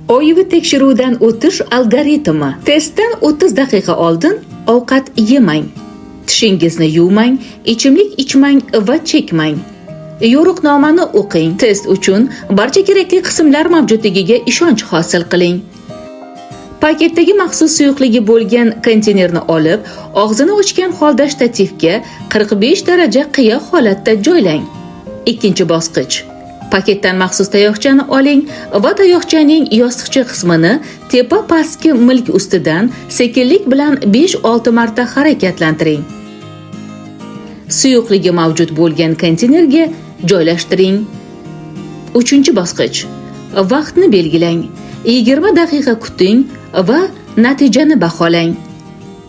OIV tekshiruvidan o'tish algoritmi. Testdan 30 daqiqa oldin ovqat yemang. Tishingizni yuvmang, ichimlik ichmang va chekmang. Yo'riqnomani o'qing. Test uchun barcha kerakli qismlar mavjudligiga ishonch hosil qiling. Paketdagi maxsus suyuqligi bo'lgan konteynerni olib, og'zini ochgan holda shtativga 45 daraja qiya holatda joylang. Ikkinchi bosqich. Paketdan maxsus tayoqchani oling va tayoqchaning yostiqcha qismini tepa pastki milk ustidan sekinlik bilan 5-6 marta harakatlantiring. Suyuqligi mavjud bo'lgan konteynerga joylashtiring. Uchinchi bosqich. Vaqtni belgilang. 20 daqiqa kuting va natijani baholang.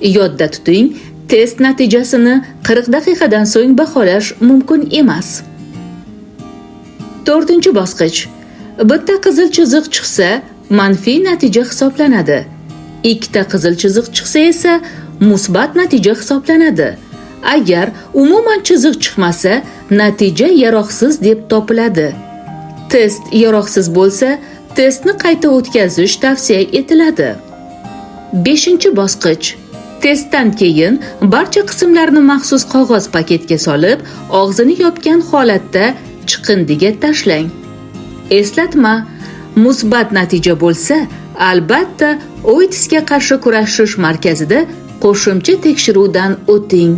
Yodda tuting, test natijasini 40 daqiqadan so'ng baholash mumkin emas. To'rtinchi bosqich. Bitta qizil chiziq chiqsa, manfiy natija hisoblanadi. Ikkita qizil chiziq chiqsa esa musbat natija hisoblanadi. Agar umuman chiziq chiqmasa, natija yaroqsiz deb topiladi. Test yaroqsiz bo'lsa, testni qayta o'tkazish tavsiya etiladi. 5 bosqich. Testdan keyin barcha qismlarni maxsus qog'oz paketga solib, og'zini yopgan holatda chiqindiga tashlang. Eslatma: musbat natija bo'lsa, albatta OITSga qarshi kurashish markazida qo'shimcha tekshiruvdan o'ting.